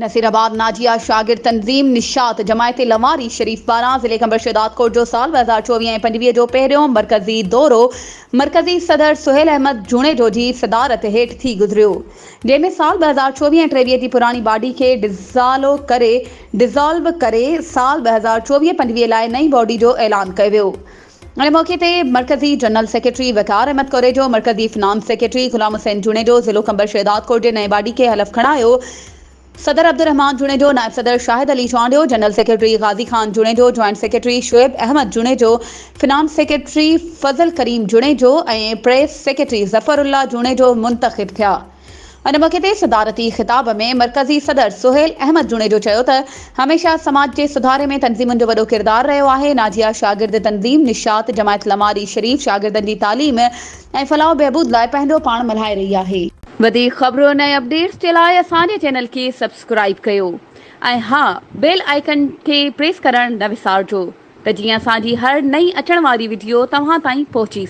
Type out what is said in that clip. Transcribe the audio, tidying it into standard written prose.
نصيرآباد ناجيه شاگرد تنظيم نشاط جماعت لواري شريف پاران ضلعي قمبر شهدادڪوٽ جو سال 2024 ۽ 25 جو پهريون مرڪزي دورو مرڪزي صدر سهيل احمد جوڻيجو جي صدارت هيٺ ٿي گذريو جنهن ۾ سال 2024 ۽ 23 جي پراڻي باڊي کي ڊزالو ڪري ڊزالو ڪري سال 2024 25 لاء نئين باڊي جو اعلان ڪيو ويو. ان موقعي تي مرڪزي جنرل سيڪريٽري وقار احمد ڪوريجو، مرڪزي فنانس سيڪريٽري غلام حسين جوڻيجو، ضلعو قمبر شهدادڪوٽ جي نئين باڊي کي حلف کڻايو، صدر عبدالرحمان جوڻيجو، نائب صدر Shahid Ali Chandio, general secretary Ghazi Khan Junejo, joint secretary Shoaib Ahmed Junejo, finance secretary Fazal Karim Junejo ۽ press secretary Zafar Ullah Junejo منتخب ٿيا. ان موقعي تي صدارتي خطاب ۾ مرڪزي صدر سهيل احمد جوڻيجو چيو ته هميشه سماج جي سڌاري ۾ تنظيمن جو وڏو ڪردار رهيو آهي، ناجيه شاگرد تنظيم نشاط جماعت لماري شريف شاگردن جي تعليم ۽ فلاح و بهبود لاء پنهنجو پاڻ ملهائي رهي آهي. وڌيڪ خبرن ۽ اپڊيٽس جي لاء اسان جي چينل کي سبسڪرائيب ڪيو ۽ ها بيل آئيڪن کي پريس ڪرڻ نه وسارجو ته جيئن اسان جي هر نئين اچڻ واري وڊيو توهان تائين پهچي.